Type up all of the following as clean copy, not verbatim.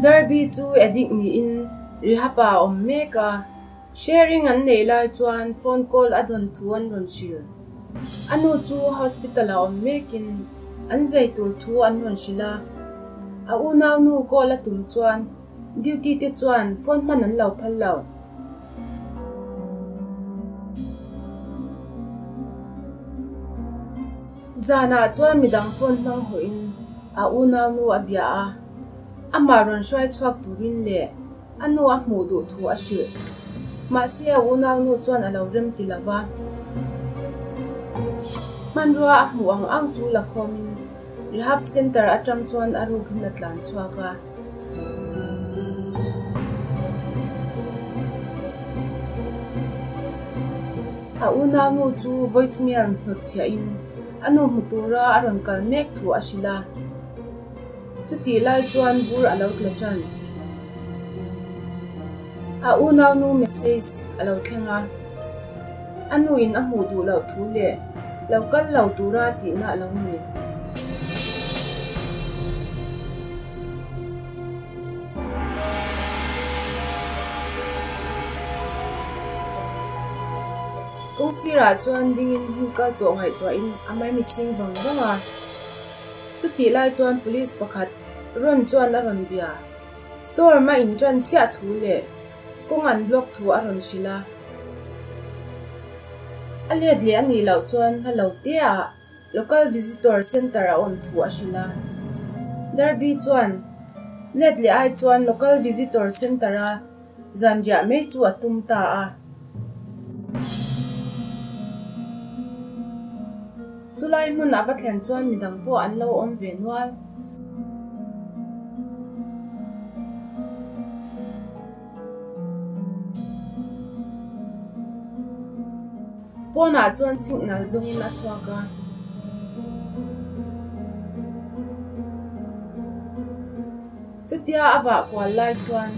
Derby chu addict niin rehab ah a awm mek a, sharing an neih lai chuan phone call a dawn thu an rawn hrilh. A nu chu hospital ah awm mekin an zai tur thu an rawn hrilh a, a unaunu call a tum chuan duty te chuan phone hman an lo phal lo. Zanah chuan midang phone hmang hawhin a unaunu a bia a, amah rawn hruai chhuak turin leh a nu a hmuh duh thu a hrilh. Mahse a unaunu chuan a lo rem ti lo va. Hmanrua a hmuh ang ang chu la khawmin rehab centre atang chuan a rukin a tlan chhuak a. A unaunu chu voicemail hnawtchhiahin a nu hmu tura a rawn kal mek thu a hrilh a. Chutih lai chuan vur a lo tla tan. A unaunu message a lo thleng a, a nuin a hmuh duh loh thu leh lo kal lo tura tihna a lo ni. Kawngsirah chuan dingin hun kal tawh ngaihtuahin a maimichhing vang vang a. Chutih lai chuan police pakhat rawn chuan a rawn bia. Storm a inṭan chiah thu leh kawng an block thu a rawn hrilh a. A let leh a nih loh chuan hla lo te ah Local Visitor Centre a awm thu a hrilh a. Derby chuan let leh ai chuan Local Visitor Centre a zanriah mai chu a tum ta a. Chulai hmun a va thlen chuan midang pawh an lo awm ve nual. Pawnah chuan signal zawngin a chhuak a. Chutia a vah kual lai chuan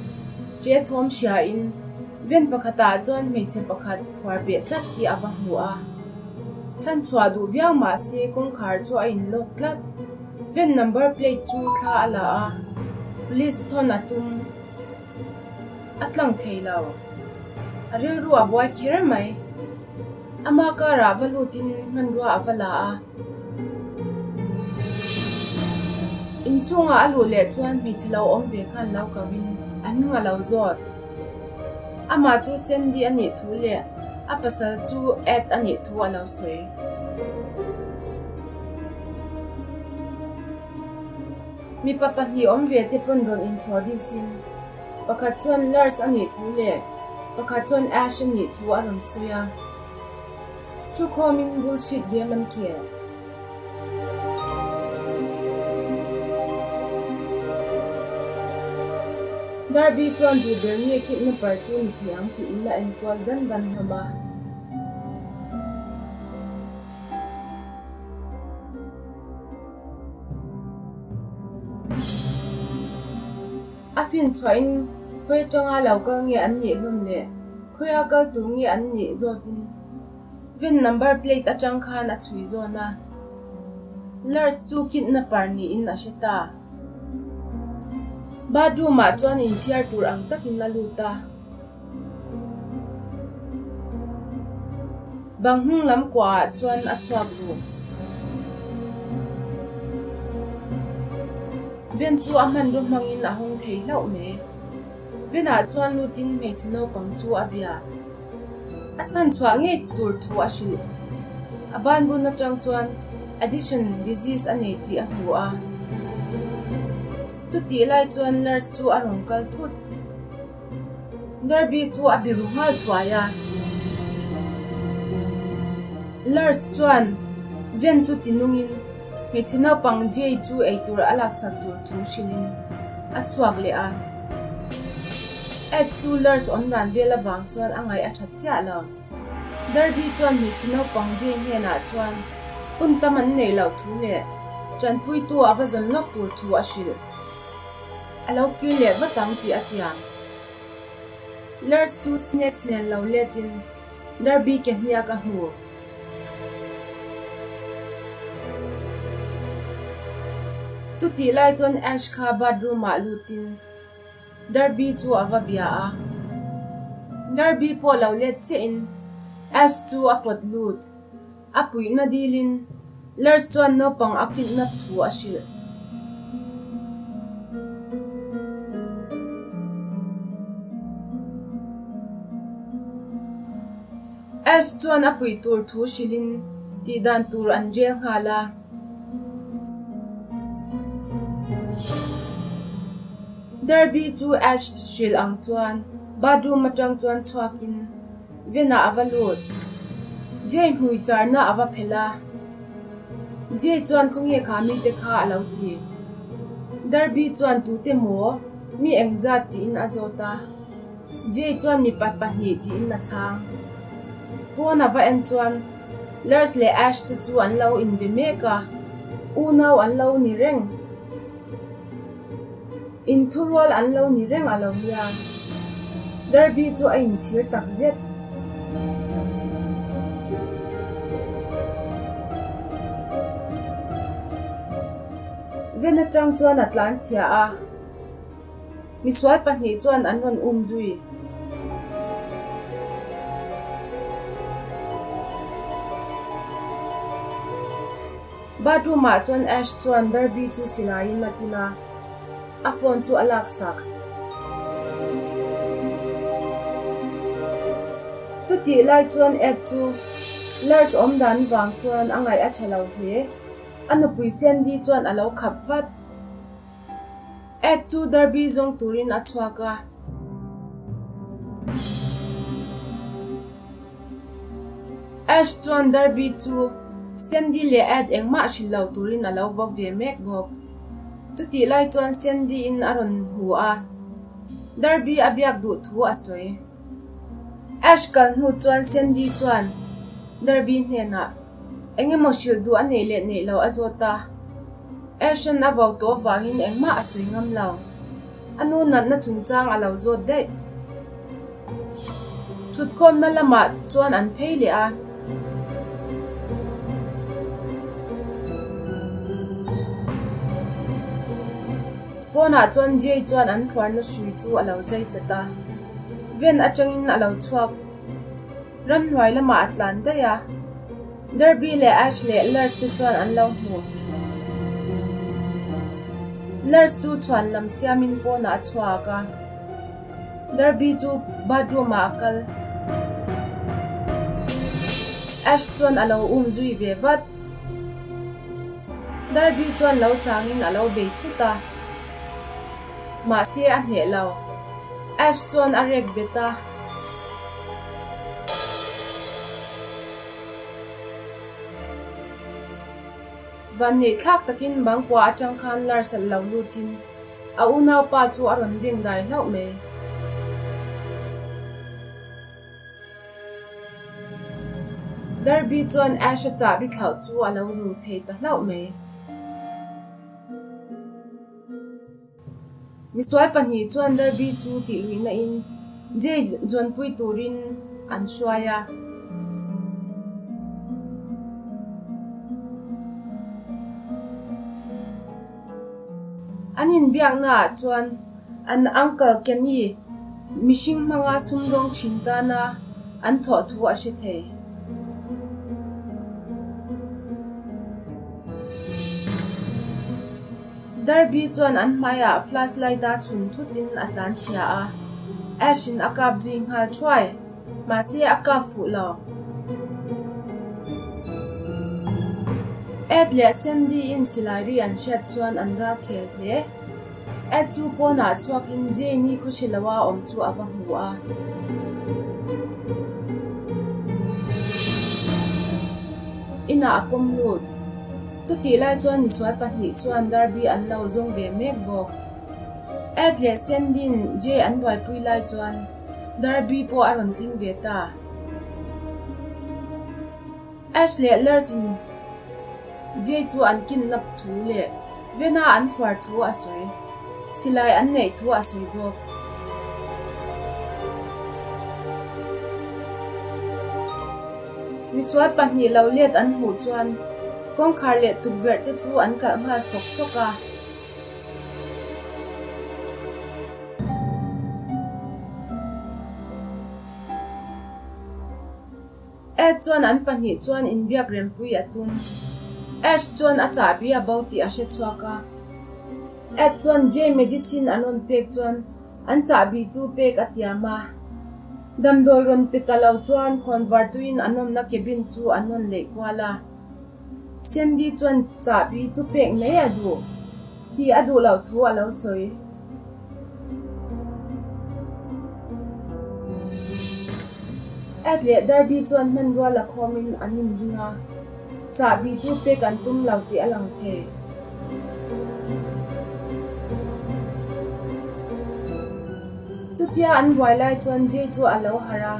che thawm hriain ven pakhatah chuan hmeichhe pakhat phuar beh tlat hi a va hmu a. Chhan chhuah duh viau mah se kawngkhar chu a inlawk tlat. Ven number plate chu thla a la a, police thawn a tum. A tlang thei lo. A rilru a buai kher mai. Ama karah va lutin hmanrua a va la a. Inchhungah a luh leh chuan hmeichhe lo awm ve khan lo koin a hming a lo zawt. Amah chu Sandy a nih thu leh a pasal chu Ed a nih thu a lo sawi. Mipa pahnih awm ve te pawn rawn introduce in pakhat chuan Lars a nih thu leh pakhat chuan Ash a nih thu a rawn sawi a. Thu khawmin bullshit game an khel. Darby chuan duh ber nge kidnapper chu ni thei ang tiin a enkual dan dan hlawm a. A fin chhuahin khawi atanga lo kal nge an nih hlawm le? Khawia kal tur nge an nih zawtin VIN number plate atang khan a chhui zawn a. Nurse chu kidnapper niin a hre ta. Bathroom ah chuan inthiar tur ang takin a lut a. Bang hnung lam kuahah chuan a chhuak ru. Ven chu a hmanraw hmangin a hawng thei hlauh mai. Venah chuan lutin hmeichhe naupang chu a bia. A chhan chhuah ngei tur thu a hrilh. A banbun atang chuan addition disease a nei tih a hmu a. Chutih lai chuan nurse chu a rawn kal thut. Derby chu a biru nghal thuai a. Lars chuan Ven chu ti nungin hmeichhe naupang Jay chu eitur a laksak tur thu hrilhin a chhuak leh a. Ed chu Lars awm dan vel avang chuan a ngaih a that chiah lo. Derby chuan hmeichhe naupang Jay hnenah chuan hun tam an neih loh thu leh tanpuitu a va zawn lawk tur thu a hrilh. A lo kir leh vat ang tih a tiam. Lars chu snacks nen lo letin Derby ke hniak a hmu. Chutih lai chuan Ash kha bathroom ah lutin. Derby chu a va bia a. Derby pawh lo let chiah in Ash chu a pawt lut. A puihna dilin Lars chuan naupang a kidnap thu a hrilh. Ash chuan a puih tur thu hrilhin tihdan tur an rel nghal a. Derby chu Ash hrilh ang chuan bathroom atang chuan chhuakin Venah a va lut. Jay hmui charna a va phelh a. Jay chuan khawnge kha mite kha a lo ti. Derby chuan tute maw mi engzat tiin a zawt a. Jay chuan mipa pahnih tiin a chhang. Pawn a va en chuan Lars leh Ash te chu an lo inbe mek a, unau an lo ni reng. Inthurual an lo ni reng a lo nia. Derby chu a inchhir tak zet. Ven atang chuan a tlanchhia a. Misual pahnih chuan an rawn um zui. Bathroom ah chuan Ash chuan Derby chu silaiin a tin a, a phone chu a laksak. Chutih lai chuan Ed chu Lars awmdan vang chuan a ngaih a tha lo hle. A nupui Sandy chuan a lo khap vat. Ed chu Derby zawng turin a chhuak a. Ash chuan Derby chu Sandy leh Ed engmah hrilh lo turin a lo vo ve mek bawk. Chutih lai chuan Sandy in a rawn hmu a, Derby a biak duh thu a sawi. Ash kal hnu chuan Sandy chuan Derby hnenah Eng emaw hrilh duh a neih leh neih lo a zawt a. Ash-a'n a vau tawh avangin engmah a sawi ngam lo. A nu natna chungchang a lo zawt daih. Thutkhawmna lamah chuan an phei leh a. Pawnah chuan Jay chuan an phuarna hrui chu a lo zai chat a. Van atangin a lo chhuak. Ramhnuai lamah a tlan daih a, Derby leh Ash leh Lars te chuan an lo hmu. Lars chu chhuan lam siamin pawnah a chhuak a, Derby chu bathroom ah a kal. Ash chuan a lo um zui ve vat. Derby chuan lo changin a lo bei thut a, mahse a hneh lo. Ash chuan a rek bet a. Vanneih thlak takin bangkua atang khan Lars-a lo lutin a unaupa chu a rawn beng dai hlauh mai. Derby chuan Ash-a chahbi thlauh chu a lo ru thei ta hlauh mai. Misual pahnih chuan Derby chu tih luihna in Jay zawnpui turin an hruai a. An inbiakna ah chuan an uncle Kenny mihring hmanga sumdawng thin tana an thawh thu a hre thei. Derby chuan an hmaiah flashlight a chhun thutin a tlan chhia a, Ash in a kap zui nghal thuai, mahse a kap fuh lo. Ed leh Sandy in silai ri an hriat chuan an ral khel hle. Ed chu pawnah chhuakin Jane-i khawhri loa awm chu a va hmu a. Inah a pawm lut. Chutih lai chuan misual pahnih chuan Derby an lo zawng ve mek bawk. Ed leh Sandy-in Jay an buaipui lai chuan Derby pawh a rawn thleng ve ta. Ash leh Lars-in Jay chu an kidnap thu leh Vena an phuar thu a sawi. Silai an neih thu a sawi bawk. Misual pahnih lo let an hmuh chuan kawngkhar leh tukverh te chu an kalh nghal sawk sawk a. Ed chuan an pahnih chuan inbiak rempui a tum. Ash chuan a chahbi a bo tih a hre chhuak a. Ed chuan Jay medicine an rawn pek chuan an chahbi chu pek a tiam a. Damdawi rawn pe ta lo chuan khawnvar tuiin an awmna cabin chu an rawn leih kual a. Sandy chuan chahbi chu pek mai a duh. Thi a duh loh thu a lo sawi. Ed leh Darby chuan hmanrua la khawmin an inring a, chahbi chu pek an tum lo tih a lang thei. Chutia an buai lai chuan Jay chu a lo harh a.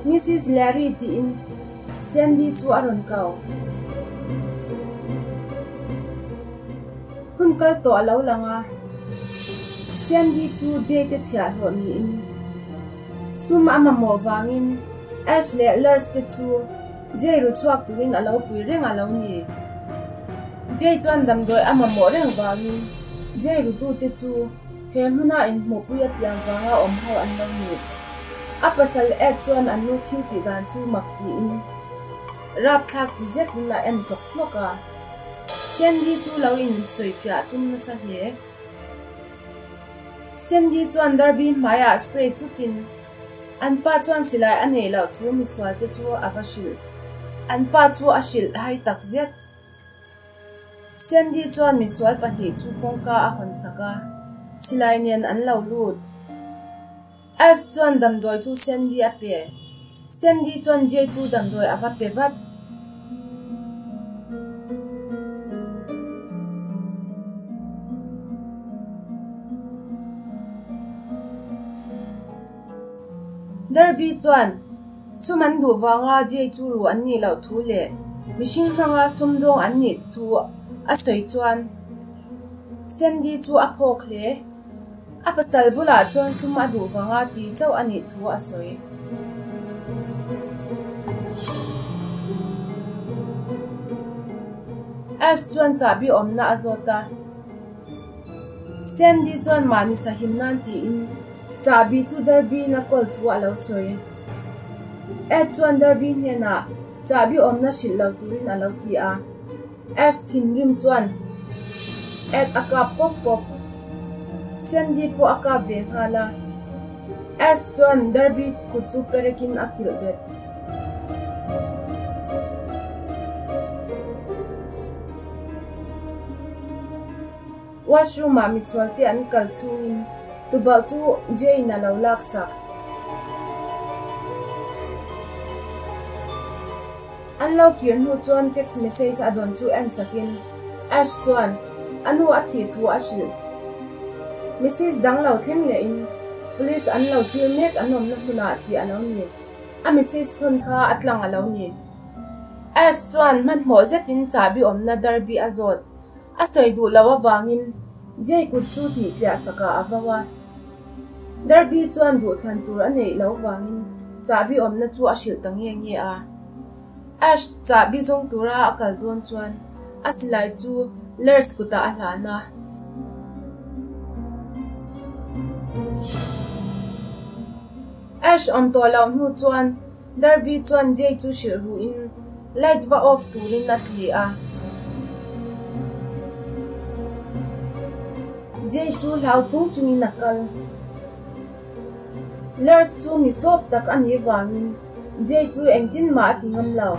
Missis Larry tiin Sandy chu a rawn kau. Hun kal tawh a lo lang a, Sandy chu Jay te chhiahhlawh niin sum a mamawh vangin Ash leh Lars te chu Jay ru chhuak turin a lo pui reng a lo ni. Jay chuan damdawi a mamawh reng vangin Jay rutute chu he hmuna inhmuhpui a tiang vanga awm ho an lo ni. A pasal Ed chuan an nu thil tih dan chu mak tiin rapthlak ti zetin a en hlawk hlawk a. Sandy chu lo insawifiah tum nasa hle. Sandy chuan Darby hmaiah spray thutin an pa chuan silai a neih loh thu misualte chu a va hrilh. An pa chu a hrilh hai tak zet. Sandy chuan misual pahnih chu kawngka a hawn sak a, silai nen an lo lut. Ash chuan damdawi chu Sandy a pe. Sandy chuan Jay chu damdawi a va pe vat. Darby chuan sum an duh vanga Jay chu ru an nih loh thu leh mihring hmanga sumdawng an nih thu a sawi chuan Sandy chu a phawk hle. A pasal bulah chuan sum a duh vanga ti chauh a nih thu a sawi. Ash chuan chahbi awmna a zawt a. Sandy chuan mahni sahim nan tiin chahbi chu Darby-in a kawl thu a lo sawi. Ed chuan Darby hnenah chahbi awmna hrilh lo turin a lo ti a. Ash thinrim chuan Ed a kap pawp pawp. Sandy pawh a kap ve nghal a. Ash chuan Darby kut chu perekin a kilh bet. Washroom ah misual te an kal chhungin tubauh chu Jane a lo laksak. An lo kir hnu chuan text message a dawn chu en sakin Ash chuan a nu a thih thu a hrilh. Message dang lo thleng lehin Police an lo tir mek an awmna hmunah tih a lo ni. A message thawn kha a tlang a lo ni. Ash chuan hmanhmawh zetin chahbi awmna Darby a zawt. A sawi duh loh avangin Jay kut chu tih tliah sakah a vau a. Darby chuan duhthlan tur a neih loh vangin chahbi awmna chu a hrilh ta nge nge a. Ash chahbi zawng tura a kal dawn chuan a silai chu Lars kutah a hlan a. Ash awm tawh loh hnu chuan Darby chuan Jay chu hrilh ruhin light va off turin a ti a. Jay chu hlau chung chungin a kal. Lars chu mi sawp tak a nih vangin Jay chu engtin mah a ti ngam lo.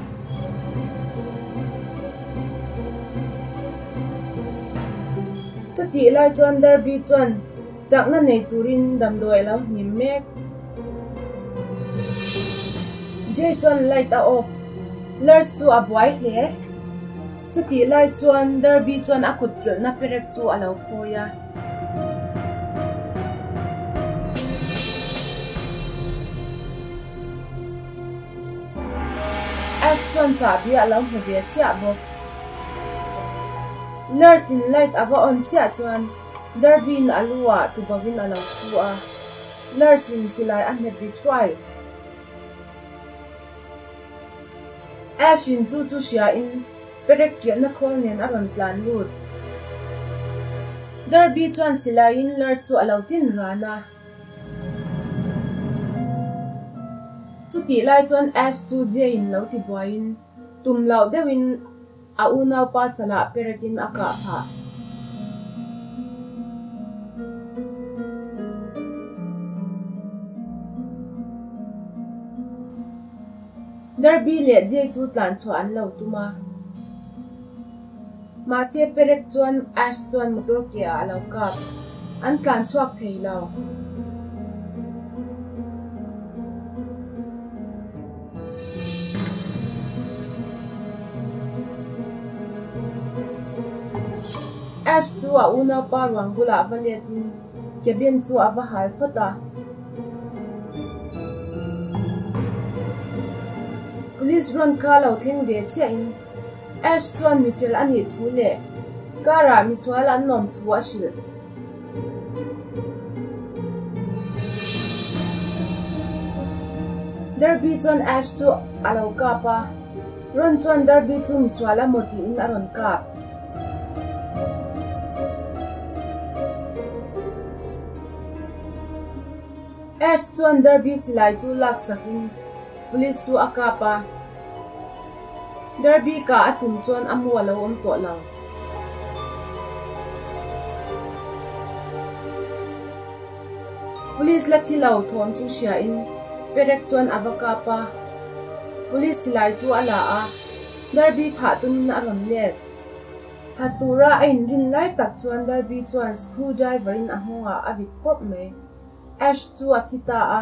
Chutih lai chuan Darby chuan Chakna nei turin damdawi a lo hnim mek. Jay chuan light a off. Lars chu a buai hle. Chutih lai chuan Darby chuan a kut kilhna perek chu a lo phawi a. Ash chuan chahbi a lo hmu ve chiah bawk. Lars in light a va on chiah chuan Darby-in a lu ah tubauhin a lo chhu a, Lars-in silai a hmet ri thuai. Ash-in chu chu hriain perek kilhna khawl nen a rawn tlan lut. Darby chuan silaiin Lars chu a lo tin ran a. Chutih lai chuan Ash chu Jay-in lo ti buaiin tum loh deuhin a unaupa chalah perekin a kah phah. Derby leh Jay chu tlan chhuah an lo tum a. Mahse perek chuan Ash chuan motor ke ah a lo kap. An tlan chhuak thei lo. Ash chu a unaupa ruang bulah va let in cabin chu a va hal phawt a. Police rawn kha lo thleng ve chiah in Ash chuan mifel a nih thu leh car ah misual an awm thu a hrilh. Derby chuan Ash chu a lo kap a, Ron chuan Derby chu misual a maw tiin a rawn kap. Ash chuan Derby silai chu laksakin Police chu a kap a. Derby kah a tum chuan a mu a lo awm tawh lo. Police la thi lo thawm chu hria in Perek chuan a va kap a. Police silai chu a la a, Derby thah tumin a rawn let. That tura a inrin lai tak chuan Derby chuan screw driver in a nghawngah a vit pawp mai. Ash chu a thi ta a.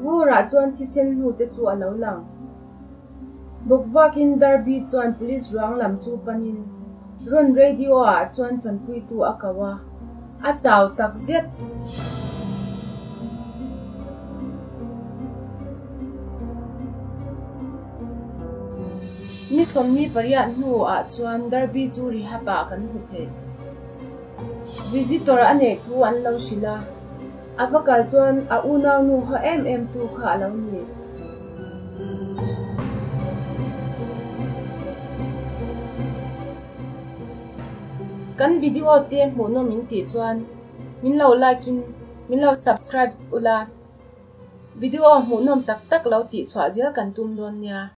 Vurah chuan thisen hnu te chu a lo lang. Bawkvakin Derby chuan police ruang lam chu panin rawn radio ah chuan chanpuitu a ko a, a chau tak zet. Ni 28 hnuah chuan Derby chu rehab ah kan hmu thei. Visitor a neih thu an lo hrilh a, a va kal chuan a unaunu haw em em tu kha a lo ni. Kan video te hmuhnawm in tih chuan min lo like in min lo subscribe ula, video hmuhnawm tak tak lo tih chhuah zel kan tum dawn nia.